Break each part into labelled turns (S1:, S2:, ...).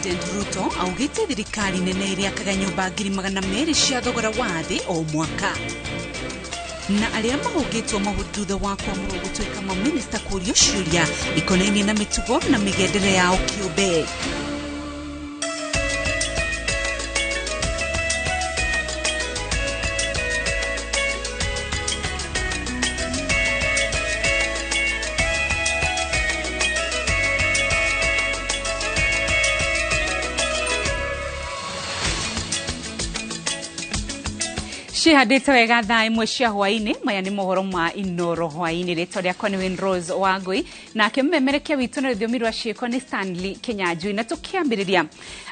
S1: President Ruto augĩte thirikari nene ĩrĩakaga nyũmba 200,000 cia thogora wa thĩ o mwaka. Na arĩa mahũngĩtwo mahu thutha wa kwamũrwo gũtuĩka mamĩnĩsta kũrio ciũria ikonainie na mĩtugo na mĩgendere yao kĩũmbe. Cihandĩte wega thaa 1 cia hwaĩ-inĩ. Maya nĩ mohoro ma Inoro hwaĩ-inĩ. Rĩtwa rĩakwa nĩ Winrose Wangui, nake mũmemerekia witũ na rũthiomi rwa ciĩko nĩ Stanley Kinyanjui. Na tũkĩambĩrĩria,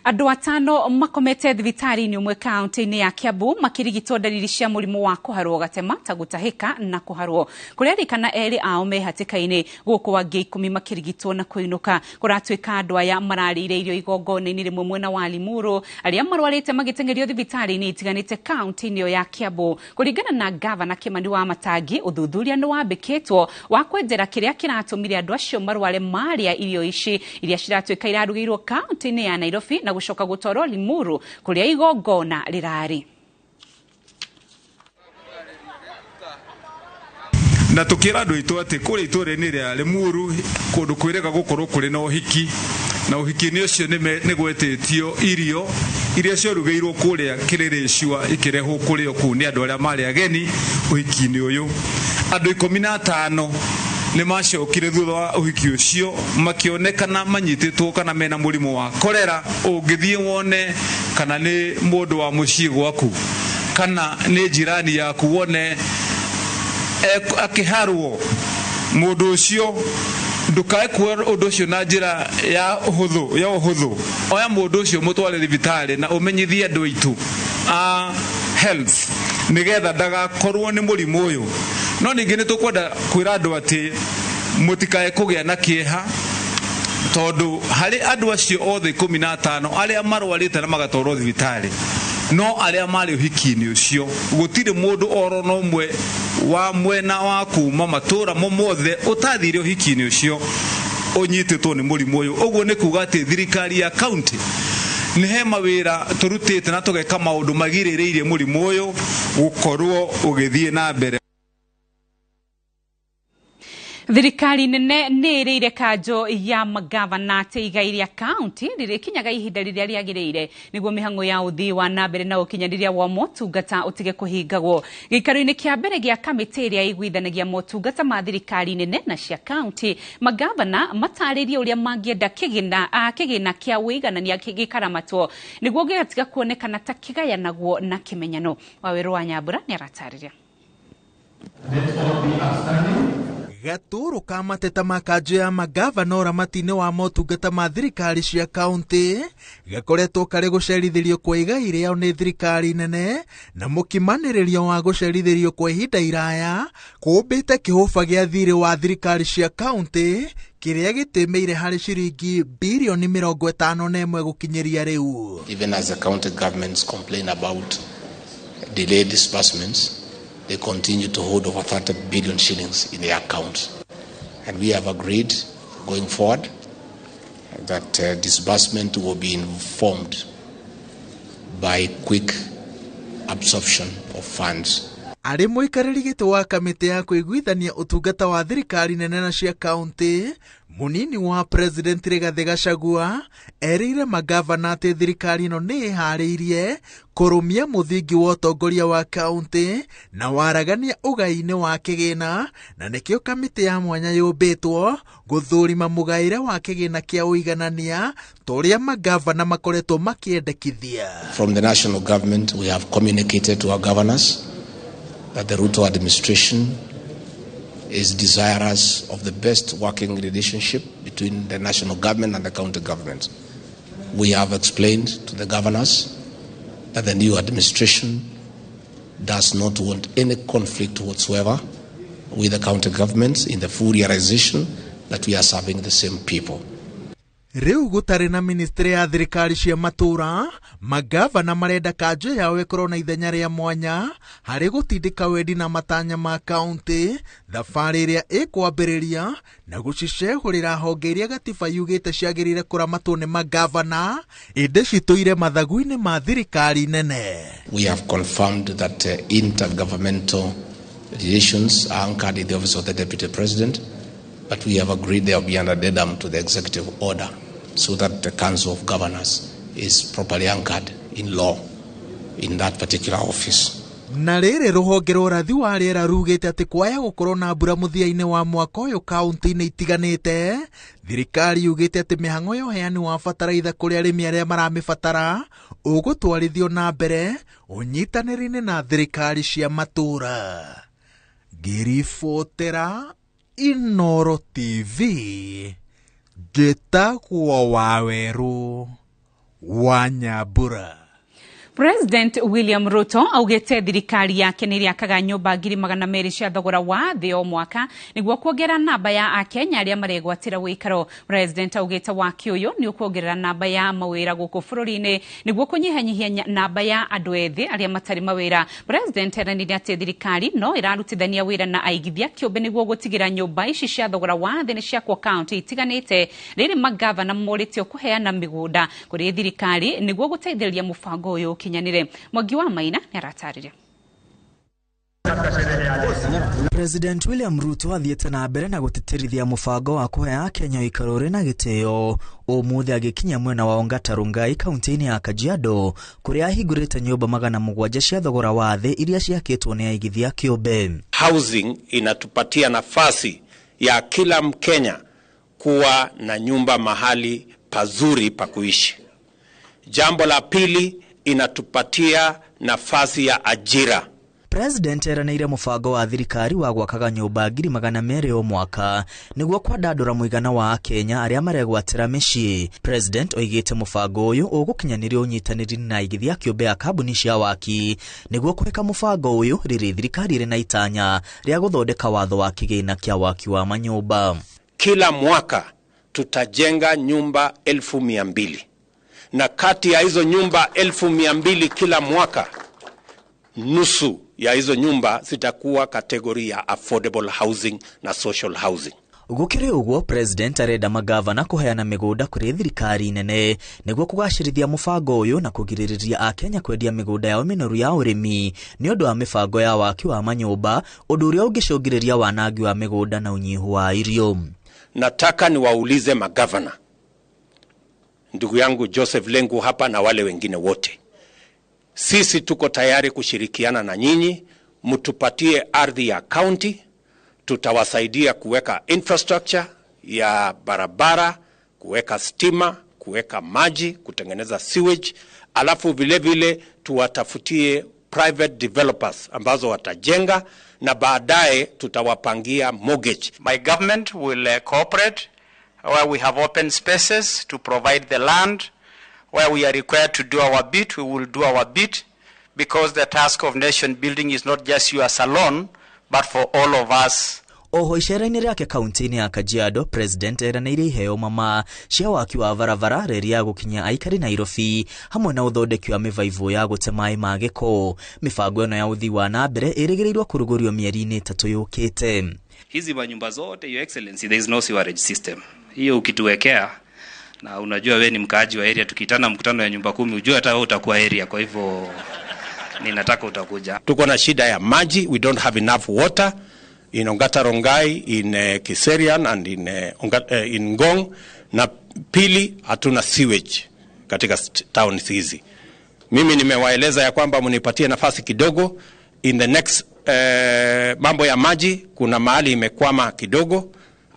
S1: andũ 5 makomete thibitarĩ-inĩ ũmwe kaunti-inĩ ya Kiambu makĩrigitwo ndariri cia mũrimũ wa kũharwo gatema ta gũtahĩka na kũharwo. Kũrerĩkana 2 ao me hatĩka-inĩ, gũkũ angĩ 10 makĩrigitwo na kũinũka. Kũratuĩka andũ aya mararĩire irio igongona-inĩ rĩmwe mwena wa Limuru, arĩa marwarĩte magĩteng'erio thibitarĩ-inĩ itiganĩte kaunti-inĩ ĩyo ya Kiambu. Kũringana na gavana Kimani wa Matangi, ũthuthuria nĩ wambĩkĩtwo wa kwenjera kĩrĩa kĩratũmire andũ acio marware marĩa irio ici iria ciratuĩka irarugĩirwo kaunti-inĩ ya Nairobi na gũcoka gũtwarwo Limuru kũrĩa igongona rĩrarĩ.
S2: Na tukira andu aitu ati kuria itũra-inĩ rĩa Limuru kũndũ kwĩrĩga gũkorwo kũrĩ na ũhiki, na ũhiki-inĩ ũcio nĩ gwetĩtio irio iria ciarugĩirwo kũrĩa Kĩrĩrĩcua ikĩrehwo kũrĩo kũu nĩ andũ arĩa marĩ ageni ũhiki-inĩ ũyũ. Andũ 15 nĩ macokire thutha wa ũhiki ũcio makĩonekana manyitĩtwo kana mena mũrimũ wa korera. Ũngĩthiĩ wone kana nĩ mũndũ wa mũciĩ gwaku kana nĩ jirani yaku wone akĩharwo mũndũ ũcio, ndũkae kuoya ũndũ ũcio na njĩra ya ũhũthũ. Oya mũndũ ũcio mũtware thibitarĩ na ũmenyithie andũ aitũ a health nĩgetha ndagakorwo nĩ mũrimũ ũyũ. No ningĩ nĩ tũkwenda kwĩra andũ atĩ mũtikae kũgĩa na kĩeha, tondũ harĩ andũ acio othe 15 arĩa marwarĩte na magatwarwo thibitarĩ, no arĩa marĩ ũhiki-inĩ ũcio gũtirĩ mũndũ oro na ũmwe wa mwena wa kuma matũra mo mothe ũtathire ũhiki-inĩ ũcio ũnyitĩtwo nĩ mũrimũ ũyũ. Ũguo nĩ kuga atĩ thirikari ya kaunti nĩ he mawĩra tũrutĩte na tũgeka maũndũ magirĩrĩirie mũrimũ ũyũ gũkorwo ũgĩthiĩ na mbere.
S1: Thirikari nene nĩ ĩrĩire kanjo ya magavana atĩ igai rĩa kaunti rĩrĩkinyaga ihinda rĩrĩa rĩagĩrĩire nĩguo mĩhang'o ya ũthii wa na mbere na ũkinyanĩria wa motungata ũtige kũhingagwo. Gĩikaro-inĩ kĩa mbere gĩa kamĩtĩ ĩrĩa ĩiguithanagia motungata ma thirikari nene na cia kaunti, magavana matarĩrie ũrĩa mangĩenda kĩgĩna kĩa ũiganania gĩkaramatwo nĩguo gĩgatiga kuonekana ta kĩgayanagwo na kĩmenyano. Wawerũ wa Nyambura nĩ aratarĩria.
S3: Gatũrũ ka mateta ma kanjo ya magavana ũramati-inĩ wa motungata ma thirikari cia kaunti gakoretwo karĩ gũcerithĩrio kwa igai rĩao nĩ thirikari nene na mũkimanĩrĩrio wa gũcerithĩrio kwa ihinda iraya kũmbĩte kĩhũba gĩa thirĩ wa thirikari cia kaunti kĩrĩa gĩtĩmĩire harĩ ciringi birioni 51 gũkinyĩria rĩu.
S4: Even as the county governments complain about delayed disbursements, they continue to hold over 30 billion shillings in their accounts. And we have agreed going forward that disbursement will be informed by quick absorption of funds.
S3: Arĩ mũikarĩri gĩtĩ wa kamĩtĩ ya kũiguithania ũtungata wa thirikari nene na cia kaunti, mũnini wa President Rigathĩ Gachagua erĩire magavana atĩ thirikari ĩno nĩ ĩharĩirie kũrũmia mũthingi wa ũtongoria wa kaunti na waragania ũgai-inĩ wa kĩgĩna, na nĩkĩo kamĩtĩ ya mwanya yũmbĩtwo gũthũrima mũgaĩre wa kĩgĩna kĩa ũiganania ta ũrĩa magavana makoretwo makĩendekithia.
S4: From the national government, we have communicated to our governors that the Ruto administration is desirous of the best working relationship between the national government and the county government. We have explained to the governors that the new administration does not want any conflict whatsoever with the county governments in the full realization that we are serving the same people.
S3: Rĩu gũtarĩ na ministry ya thirikari cia matũũra, magavana marenda kanjũ yao ĩkorwo na ithenya rĩa mwanya harĩ gũtindĩka wendi na matanya ma kaunti, thabarĩ ĩrĩa ĩkwambĩrĩria na gũcicehũrĩra honge iria gatiba yugĩte ciagĩrĩire kũramatwo nĩ magavana ĩndĩ citũire mathagu-inĩ ma thirikari nene.
S4: We have confirmed that intergovernmental relations are anchored in the office of the Deputy President, but we have agreed there will be an addendum to the executive order so that the Council of Governors is properly anchored in law in that particular office.
S3: Na rĩrĩ rũhonge rwa ũrathi wa rĩera rugĩte atĩ kwaya gũkorwo na mbura mũthia-inĩ wa mwaka ũyũ kaunti-inĩ itiganĩte, thirikari yugĩte atĩ mĩhang'o ya ũheani wa bataraitha kũrĩ arĩmi arĩa maramĩbatara ũgũtwarithio na mbere ũnyitanĩri-inĩ na thirikari cia matũũra. Ngĩribotera Inoro TV, njĩtagwo Wawerũ wa Nyambura.
S1: President William Ruto augĩte thirikari yake nĩ ĩrĩakaga nyũmba 200,000 cia thogora wa thĩ o mwaka nĩguo kuongerera namba ya akenya arĩa maregwatĩra ũikaro. President augĩte waki ũyũ nĩ ũkuongerera namba ya mawĩra gũkũ bũrũri-inĩ nĩguo kũnyihanyihia namba ya andũ ethĩ arĩa matarĩ mawĩra. President eranĩire atĩ thirikari no ĩrarutithania wĩra na aigithia kĩũmbe nĩguo gũtigĩra nyũmba ici cia thogora wa thĩ nĩ ciakwo kaunti itiganĩte, rĩrĩ magavana morĩtio kũheana mĩgũnda kũrĩ thirikari nĩguo gũteithĩrĩria mũbango ũyũ ũkinyanĩre. Mwangi wa Maina nĩaratarĩria.
S5: President William Ruto athiĩte na mbere na gũtĩtĩrithia mũbango wa kũhe akenya ũikaro ũrĩ na gĩtĩo ũmũthĩ agĩkinya mwena wa Ongata Rongai kaunti-inĩ ya Kajiado kũrĩa ahingũrĩte nyũmba 700 cia thogora wa thĩ iria ciakĩtwo nĩ aigithia kĩũmbe.
S6: Housing inatupatia nafasi ya kila Mkenya kuwa na nyumba mahali pazuri pa kuishi. Jambo la pili, inatupatia nafasi ya ajira.
S5: President eranĩire mũbango wa thirikari wa gwakaga nyũmba 200,000 o mwaka nĩguo kwandandũra mũigana wa akenya arĩa maregwatĩra mĩciĩ. President oigĩte mũbango ũyũ ũgũkinyanĩria ũnyitanĩri na aigithia kĩũmbe a kambuni cia waki nĩguo kũheka mũbango ũyũ rĩrĩ thirikari ĩrĩ na itanya rĩa gũthondeka watho wa kĩgĩna kĩa waki wa manyũmba.
S6: Kila mwaka tutajenga nyumba 200,000, na kati ya hizo nyumba 200,000 kila mwaka, nusu ya hizo nyumba zitakuwa kategori ya affordable housing na social housing.
S5: Gũkĩrĩ ũguo, President arenda magavana kũheana mĩgũnda kũrĩ thirikari nene nĩguo kũgacĩrithia mũbango ũyũ na kũgirĩrĩria akenya kwendia mĩgũnda yao mĩnoru ya ũrĩmi nĩ ũndũ wa mĩbango ya waki wa manyũmba, ũndũ ũrĩa ũngĩcũngĩrĩria wanangi wa mĩgũnda na ũnyihu wa irio.
S6: Nataka niwaulize magavana, ndugu yangu Joseph Lengu hapa na wale wengine wote, sisi tuko tayari kushirikiana na nyinyi, mtupatie ardhi ya county, tutawasaidia kuweka infrastructure ya barabara, kuweka stima, kuweka maji, kutengeneza sewage, alafu vile vile tuwatafutie private developers ambazo watajenga na baadaye tutawapangia mortgage.
S7: My government will cooperate where we have open spaces to provide the land. Where we are required to do our bit, we will do our bit, because the task of nation building is not just yours alone, but for all of us.
S5: Oho icera-inĩ rĩake kaunti-inĩ ya Kajiado, President eranĩire iheo mama cia waki wa barabara reri ya gũkinya aikari Nairobi hamwe na ũthondeki wa mĩbaibũ ya gũte maĩ ma gĩko. Mĩbango ĩno ya ũthii wa na mbere ĩrĩgĩrĩirwo kũrugũrio mĩeri-inĩ 3 yũkĩte.
S8: Hizi manyumba zote, Your Excellency, there is no sewerage system. Hiyo ukituwekea, na unajua we ni mkaaji wa area, tukitana mkutano ya nyumba 10 ujue hata wewe utakuwa area, kwa hivyo ninataka utakuja.
S6: Tuko na shida ya maji, we don't have enough water in Ongata Rongai, in Kiserian and in Ngong, na pili hatuna sewage katika town hizi. Mimi nimewaeleza ya kwamba mnipatie nafasi kidogo in the next mambo ya maji, kuna mahali imekwama kidogo,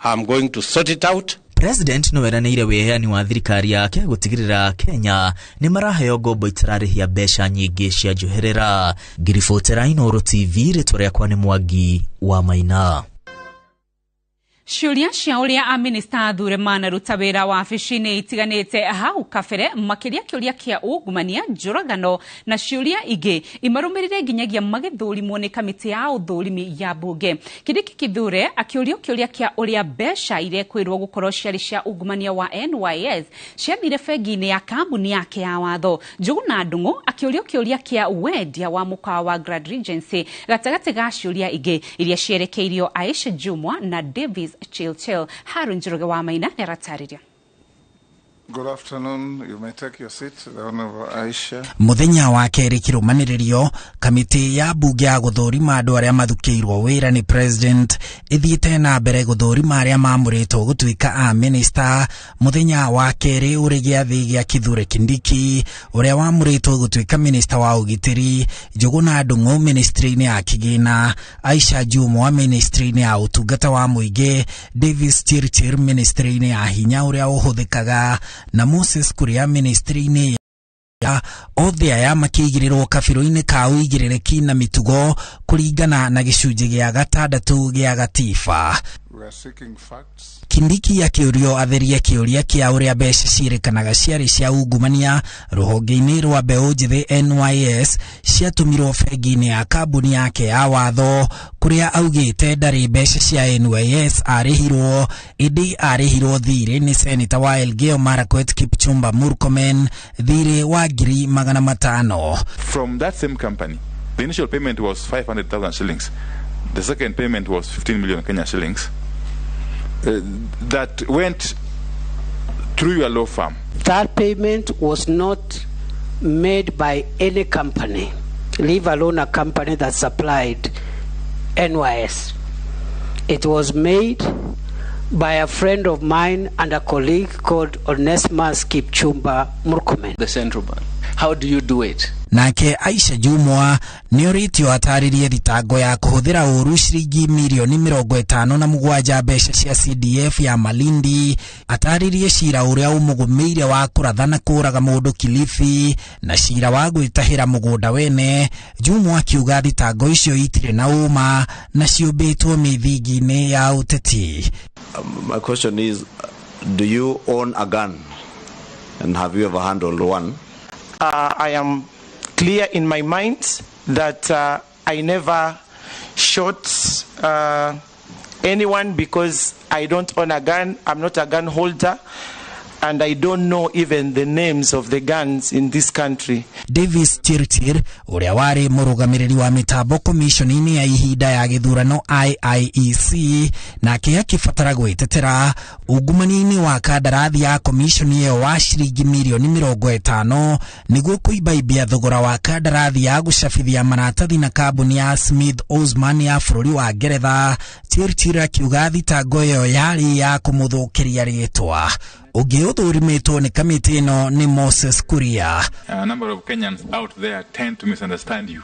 S6: I'm going to sort it out.
S5: President no eranĩire wĩheani wa thirikari yake gũtigĩrĩra Kenya nĩ maraheo ngombo itararĩhia mbeca nyingĩ cia njoherera. Ngiribotera Inooro TV, rĩtwa rĩakwa nĩ Mwangi wa Maina.
S1: Ciũria cia ũrĩa amĩnĩsta athure manaruta wĩra wabici-inĩ itiganĩte hau kabere, makĩria kĩũria kĩa ungumania, njũragano na ciũria ingĩ imarũmĩrĩre nginyagia magĩthũrimwo nĩ kamĩtĩ ya ũthũrimi ya mbunge. Kindiki Kithure akĩũrio kĩũria kĩa ũrĩa mbeca irekwĩrwo gũkorwo ciarĩ cia ungumania wa NYS ciathire bengi-inĩ ya kambuni yake ya watho. Njũgũna Ndung'u akĩũrio kĩũria kĩa wendia wa mũkawa wa Grand Regency gatagatĩ ga ciũria ingĩ iria cierekeirio Aisha Jumwa na Davis Chilchil. Harun Njoroge wa Maina nĩaratarĩria.
S9: Good afternoon. You may take your seat, the Honorable Aisha.
S10: Muthenya wa kerĩ kĩrũmanĩrĩrio, kamĩtĩ ya mbunge ya gũthũrima andũ arĩa mathukĩirwo wĩra nĩ president ĩthiĩte na mbere gũthũrima arĩa mamũrĩtwo gũtuĩka a minister. Muthenya wa kerĩ ũrĩ gĩathĩ gĩa Kithure Kindiki ũrĩa wamũrĩtwo gũtuĩka minister wa ũgitĩri, Njũgũna Ndung'u ministry-inĩ ya kĩgĩna, Aisha Jumwa ministry-inĩ ya ũtungata wa mũingĩ, Davis Chirchir ministry-inĩ ya hinya ũrĩa ũhũthĩkaga, na Moses Kuria ministry-inĩ ya othe aya makĩigĩrĩrwo kabirũ-inĩ ka ũigĩrĩrĩki na mĩtugo kũringana na gĩcunjĩ gĩa gatandatũ gĩa gatiba.
S9: We are seeking facts.
S10: Kindiki akĩũrio atherie kĩũria kĩa ũrĩa mbeca ciĩrĩkanaga ciarĩ cia ungumania rũhonge-inĩ rwa mbeũ njĩthĩ NYS ciatũmirwo bengi-inĩ ya kambuni yake ya watho, kũrĩa augĩte ndarĩ mbeca cia NYS arĩhirwo, ĩndĩ arĩhirwo thirĩ nĩ seneta wa Elgeyo Marakwet Kipchumba Murkomen thirĩ wa 500,000.
S11: From that same company, the initial payment was 500,000 shillings. The second payment was 15 million Kenya shillings. That went through your law firm.
S12: That payment was not made by any company, leave alone a company that supplied NYS. It was made by a friend of mine and a colleague called Onesmus Kipchumba Murkomen.
S13: The central bank. How do you do it?
S10: Nake Aisha Jumwa nĩorĩtio atarĩrie thitango ya kũhũthĩra ũru ciringi mirioni 57 mbeca cia CDF ya Malindi, atarĩrie cira ũrĩa ũmũgũmĩire wa kũratha na kũraga mũndũ Kilifi na cira wa gwĩtahĩra mũgũnda wene. Jumwa akiuga thitango icio itirĩ na ũma na ciũmbĩtwo mĩthingi-inĩ ya ũteti.
S14: My question is, do you own a gun and have you ever handled one?
S15: I am clear in my mind that I never shot anyone because I don't own a gun. I'm not a gun holder, and I don't know even the names of the guns in this country.
S10: Davis Chirchir ũrĩa warĩ mũrũgamĩrĩri wa mĩtambo commission-inĩ ya ihinda ya gĩthurano IIEC nake akĩbatara gwĩtetera ungumania-inĩ wa kandarathi ya commission ĩyo wa ciringi mirioni 50 nĩguo kũimbaimbia thogora wa kandarathi ya gũcabithia maratathi na kambuni ya Smith Osman ya bũrũri wa Ngeretha. Chirchir akiuga thitango ĩyo yarĩ ya kũmũthũkĩria rĩtwa. Ũngĩ ũthũrimĩtwo nĩ kamĩtĩ ĩno nĩ Moses Kuria.
S11: A number of Kenyans out there tend to misunderstand you.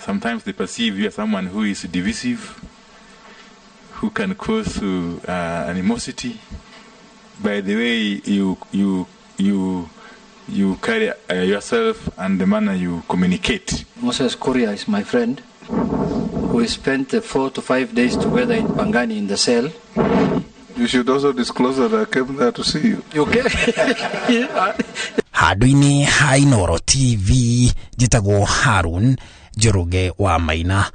S11: Sometimes they perceive you as someone who is divisive, who can cause animosity by the way you carry yourself and the manner you communicate.
S13: Moses Kuria is my friend. We spent 4 to 5 days together in Pangani in the cell.
S9: You should also disclose that I came there to see you.
S13: Okay.
S10: Handũ-inĩ ha Inooro TV njĩtagwo Harun Njoroge wa Maina.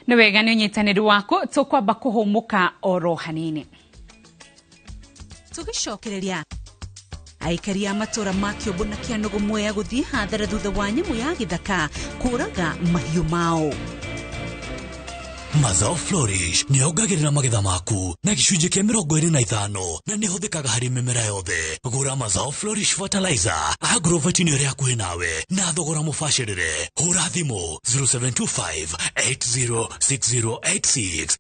S1: Nĩ wega nĩ ũnyitanĩri waku, tũkwamba kũhũmũka oro hanini. Tũgĩcokereria aikari a matũra ma Kĩũmbũ na Kĩanũgũ Mwea gũthiĩ hathara thutha wa nyamũ ya gĩthaka kũraga mahiũ mao.
S16: Mazao Flourish nĩyongagĩrĩra magetha maku na gĩcunjĩ kĩa 25 na nĩhũthĩkaga harĩ mĩmera yothe. Gũra Mazao Flourish Fertilizer agrovet-inĩ ĩrĩa hakuhĩ nawe na thogora mũbacĩrĩre. Hũra thimũ 0725 806086.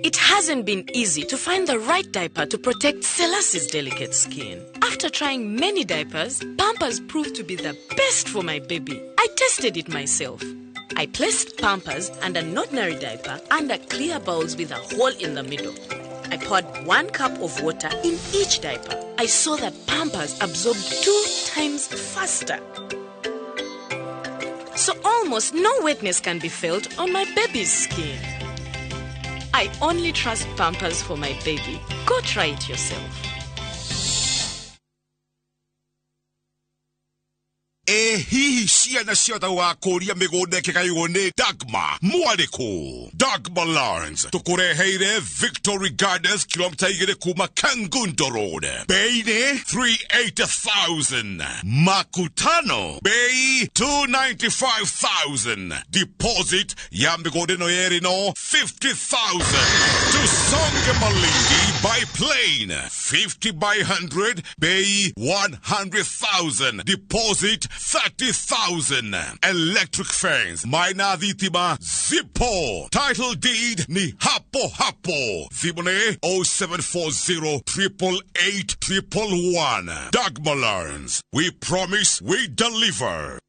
S17: It hasn't been easy to find the right diaper to protect Selassie's delicate skin. After trying many diapers, Pampers proved to be the best for my baby. I tested it myself. I placed Pampers and an ordinary diaper under clear bowls with a hole in the middle. I poured 1 cup of water in each diaper. I saw that Pampers absorbed 2 times faster. so almost no wetness can be felt on my baby's skin. I only trust Pampers for my baby. Go try it yourself.
S18: Ĩ hihi ciana ciothe wakũria mĩgũnda ĩkĩgaywo nĩ Dagma mwarĩkũ? Dagma Lands tũkũreheire Victory Gardens, kilomita 2 kuma Kangundo Road, bei nĩ 380,000, makutano bei 295,000, deposit ya mĩgũnda ĩno yerĩ no 50,000. Tusonge Malindi by plane, 50 by 100, bei 100,000, deposit 30,000. Electric fence, maina thitima zipo, title deed ni hapo hapo. Thimũ nĩ 0740 888 111. Dagma Lands, we promise, we deliver.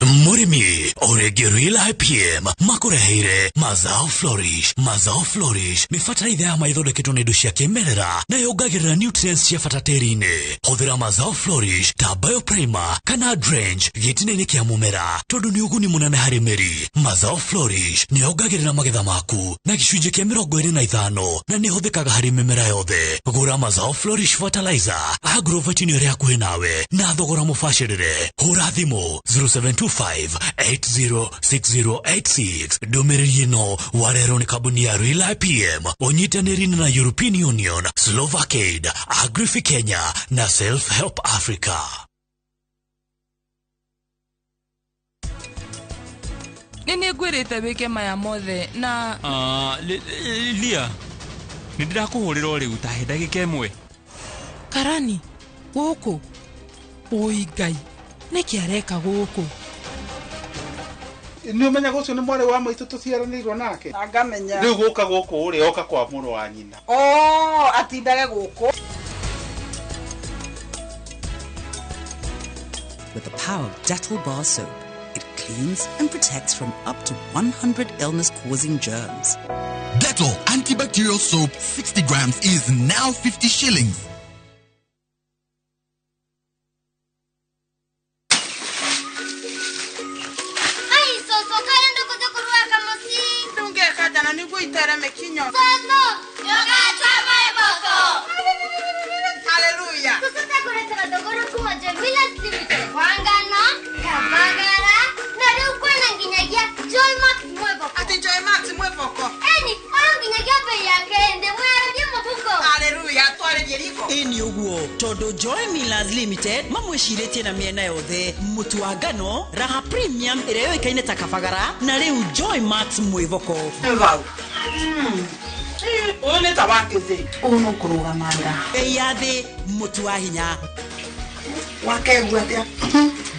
S16: Mũrĩmi ũrĩngĩ Real IPM makũreheire Mazao Flourish. Mazao Flourish nĩ bataraitha ya ma ĩthondeketwo na indo cia kĩmerera na yongagĩrĩra nutrients cia bata tĩri-inĩ. Hũthĩra Mazao Flourish ta bioprimer kana drench gĩtina-inĩ kĩa mũmera tondũ nĩ ũguni mũnene harĩ mĩri. Mazao Flourish nĩ yongagĩrĩra magetha maku na gĩcunjĩ kĩa 25 na nĩ ĩhũthĩkaga harĩ mĩmera yothe. Gũra Mazao Flourish fertilizer agrovet-inĩ ĩrĩa hakuhĩ nawe na thogora mũbacĩrĩre. Hũra thimũ 0725 806086. Ndũmĩrĩri ĩno warehwo nĩ kambuni ya Real IPM ũnyitanĩri na European Union, Slovakaid, Agrifi Kenya na Self Help Africa.
S19: Nĩ nĩ ngwĩrĩte wĩke maya mothe na
S2: Lia, nĩ ndĩrakũhũrĩra o rĩu, ta he ndagĩka ĩmwe.
S19: Karani gũkũ, ũi Ngai, nĩkĩ areka gũkũ?
S20: Nĩ ũmenyaga ũcio nĩ mwarĩ wa maitũ tũciaranĩirwo nake?
S21: Ngamenya.
S20: Rĩu gũka gũkũ rĩ, oka kwa mũrũ wa nyina.
S21: Oh, atindage gũkũ.
S22: With the power of Dettol bar soap, it cleans and protects from up to 100 illness-causing germs.
S23: Dettol antibacterial soap 60 grams is now 50 shillings.
S24: Ai, soso kaya ndũkũte musi.
S21: Ndũngĩka na nĩguo itere mĩkinyo.
S24: Soso, ndũgatwa mwĩboko.
S21: Haleluya.
S24: Soso takũretera thogora kuma Joy Millers Limited. Kwa ngano, Kabagara, na rĩu kwĩna nginyagia Joy Max mwĩboko.
S21: Ati Joy Max mwĩboko.
S24: Eni, ũyũ nginyagia bei yake ndĩ mwĩrĩrie mũhuko.
S21: Haleluya, twarĩrie riko.
S25: Ĩni ũguo tondũ Joy Millers Limited mamwĩcirĩtie na mĩena yothe, mũtu wa ngano Raha Premium ĩrĩa yũĩkaine ta Kabagara na rĩu Joy Max mwĩboko.
S21: Vau. Ũyũ nĩ ta wa kĩthĩi.
S25: Ũyũ no kũrũgama nda. Bei ya thĩ, mũtu wa hinya.
S21: Wakegua atĩa?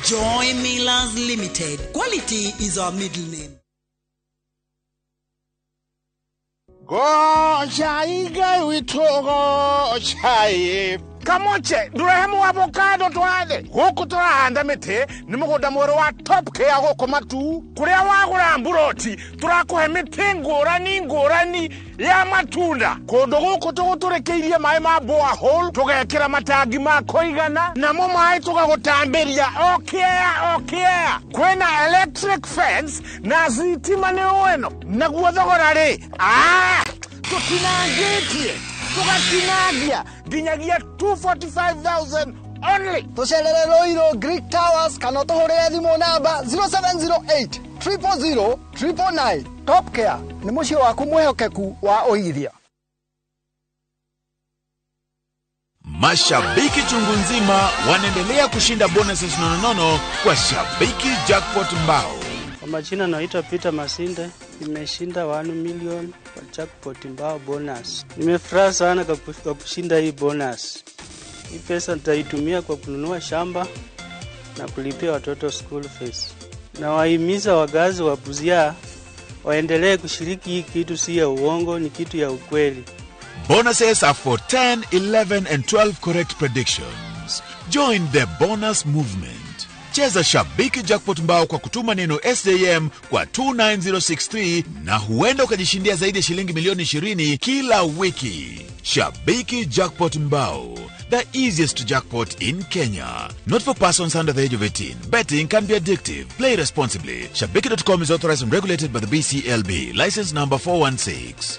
S25: Joy Millers Limited. Quality is our middle name.
S20: Goca Ngai witũ, gocai kamoche ndũrehe mũavocado twathe gũkũ tũrahanda mĩtĩ nĩ mũgũnda mwerũ wa Top Care gũkũ Matu, kũrĩa wagũra mburoti tũrakũhe mĩtĩ ngũrani ngũrani ya matunda. Kũndũ gũkũ tũgũtũrĩkĩirie maĩ ma borehole, tũgekĩra matangi ma kũigana, namo maĩ tũgagũtambĩria o kĩea o kĩea. Kwĩna electric fence na thitima nĩ ũeno, naguo thogora rĩ, tũtinangĩtie tũgatinangia nginyagia 245,000 only.
S26: Tũcerere Ruiru Greek Towers kana ũtũhũrĩre thimũ namba 0708 000 999. Top Care nĩ mũciĩ waku mwĩhokeku wa ũigithia.
S27: Mashabiki chungu nzima wanaendelea kushinda bonuses nononono kwa Shabiki Jackpot Mbao.
S28: Kwa majina naitwa Peter Masinde, nimeshinda 1 million kwa jackpot mbao bonus. Nimefurahi sana kwa kushinda hii bonus. Hii pesa nitaitumia kwa kununua shamba na kulipia watoto school fees. Na wahimiza wakazi wa Busia waendelee kushiriki hii kitu, si ya uongo, ni kitu ya ukweli.
S27: Bonuses are for 10, 11 and 12 correct predictions. Join the bonus movement. Cheza Shabiki Jackpot Mbao kwa kutuma neno SJM kwa 29063 na huenda ukajishindia zaidi ya shilingi milioni 20 kila wiki. Shabiki Jackpot Mbao. the easiest jackpot in Kenya. Not for persons under the age of 18. Betting can be addictive. Play responsibly. Shabiki.com is authorized and regulated by the BCLB. License number 416.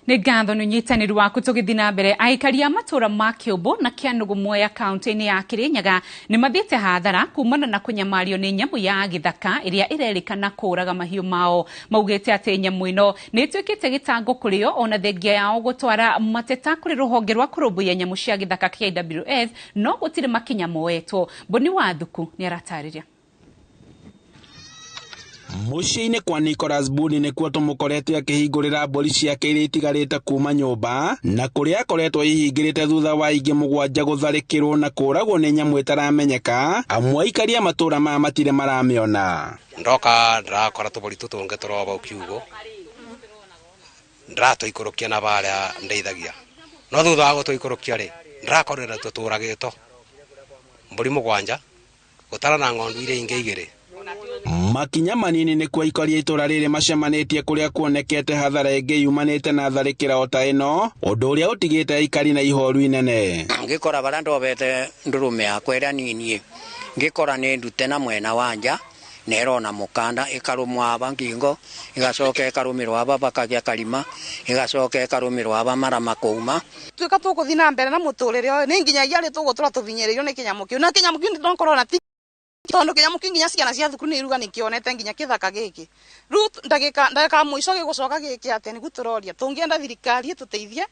S1: Nĩ ngatho nĩ ũnyitanĩri waku. Tũgĩthiĩ na mbere, aikari a matũra ma Kĩũmbũ na Kĩanugu Mwea kaunti-inĩ ya Kĩrĩnyaga nĩ mathiĩte hathara kumana na kũnyamario nĩ nyamũ ya gĩthaka ĩrĩa ĩrerĩkana kũraga mahiũ mao. Maugĩte atĩ nyamũ ĩno nĩ ĩtuĩkĩte gĩtango kũrĩ o, ona thengia yao gũtwara mateta kũrĩ rũhonge rwa kũrũmbũiya nyamũ cia gĩthaka KWS, no gũtirĩ makinya moetwo. Boni wa Thuku nĩ aratarĩria.
S3: Mũciĩ-inĩ kwa Nicholas Buni nĩkuo tũmũkorete akĩhingũrĩra mbũri ciake iria itigarĩte kuma nyũmba na kũrĩa akoretwo ihingĩrĩte thutha wa ingĩ 7 gũtharĩkĩrwo na kũragwo nĩ nyamũ ĩtaramenyeka. Amwe aikari a matũra maya matirĩ maramĩona.
S4: Ndoka ndĩrakora tũbũri tũtũngĩ tũroba kiugo ndĩratũikũrũkia na barĩa ndeithagia, no thutha wa gũtũikũrũkia rĩ, ndĩrakorera tũtũragĩtwo mbũri 7 gũtara na ng'ondu iria ingĩ 2.
S3: Makinya manini nĩ kuo aikari a itũra rĩrĩ macemanĩtie kũrĩa kuonekete hathara ĩngĩ yumanĩte na tharĩkĩra o ta ĩno, ũndũ ũrĩa ũtigĩte aikari na ihoru inene.
S5: Ngĩkora barĩa ndobete ndũrũme yakwa ĩrĩa nini, ngĩkora nĩ ndute na mwena wa nja na ĩrona mũkanda ĩkarũmwo aba ngingo, ĩgacoka ĩkarũmĩrwo aba bakagĩa karima, ĩgacoka ĩkarũmĩrwo aba mara makouma.
S21: Tuĩka tũgũthiĩ na mbere na mũtũrĩre ũyũ nĩ nginyagia rĩ tũgũtũra tũbinyĩrĩirio nĩ kĩnyamũ kĩu, na kĩnyamũ kĩu nĩtũkorwo na tondu kĩnyamũ kĩu nginya ciana cia thukuru nĩ iruga nĩkĩonete nginya kĩthaka gĩkĩ. Rĩu ndagĩka mũico gĩgũcoka gĩke atĩa? Nĩguo tũroria tũngĩenda thirikari ĩtũteithie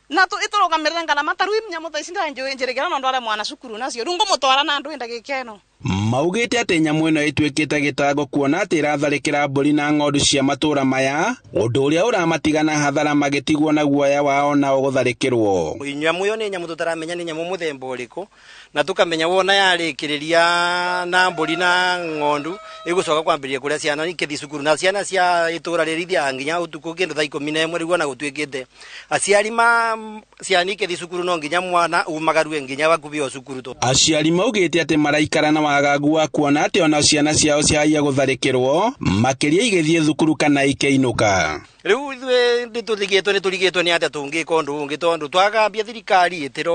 S21: na ĩtũrũgamĩrĩre ngarama. Ta rĩu nyamũ ta ici ndĩranjũĩ njĩrĩgĩra no ndware mwana cukuru nacio, rĩu ngũmũtwara na ndũ ndagĩka ĩno.
S3: Maugĩte atĩ nyamũ ĩno ĩtuĩkĩte gĩtango kuona atĩ ĩratharĩkĩra mbũri na ng'ondu cia matũra maya, ũndũ ũrĩa ũramatigana hathara magĩtigwo na guoya wao nao gũtharĩkĩrwo.
S6: Nyamũ ĩyo nĩ nyamũ tũtaramenya nĩ nyamũ mũthemba ũrĩkũ, na tũkamenya wona yarĩkĩrĩria na mbũri na ng'ondu ĩgũcoka kwambĩrĩria kũrĩa ciana ikĩthiĩ cukuru, na ciana cia itũra rĩrĩ ithiaga nginya ũtukũ kĩndũ thaa 11. Rĩu ona gũtuĩkĩte aciari ma ciana ikĩthiĩ cukuru no nginya mwana umagarue nginya hakuhĩ o cukuru.
S3: Aciari maugĩte atĩ maraikara na wagagu wa kuona atĩ ona ciana ciao cihaia gũtharĩkĩrwo makĩria igĩthiĩ thukuru kana ikĩinũka.
S6: Rĩu ithuĩ nĩtũrigĩtwo nĩ atĩa tũngĩka ũndũ ũngĩ, tondũ twagambia thirikari ĩtĩro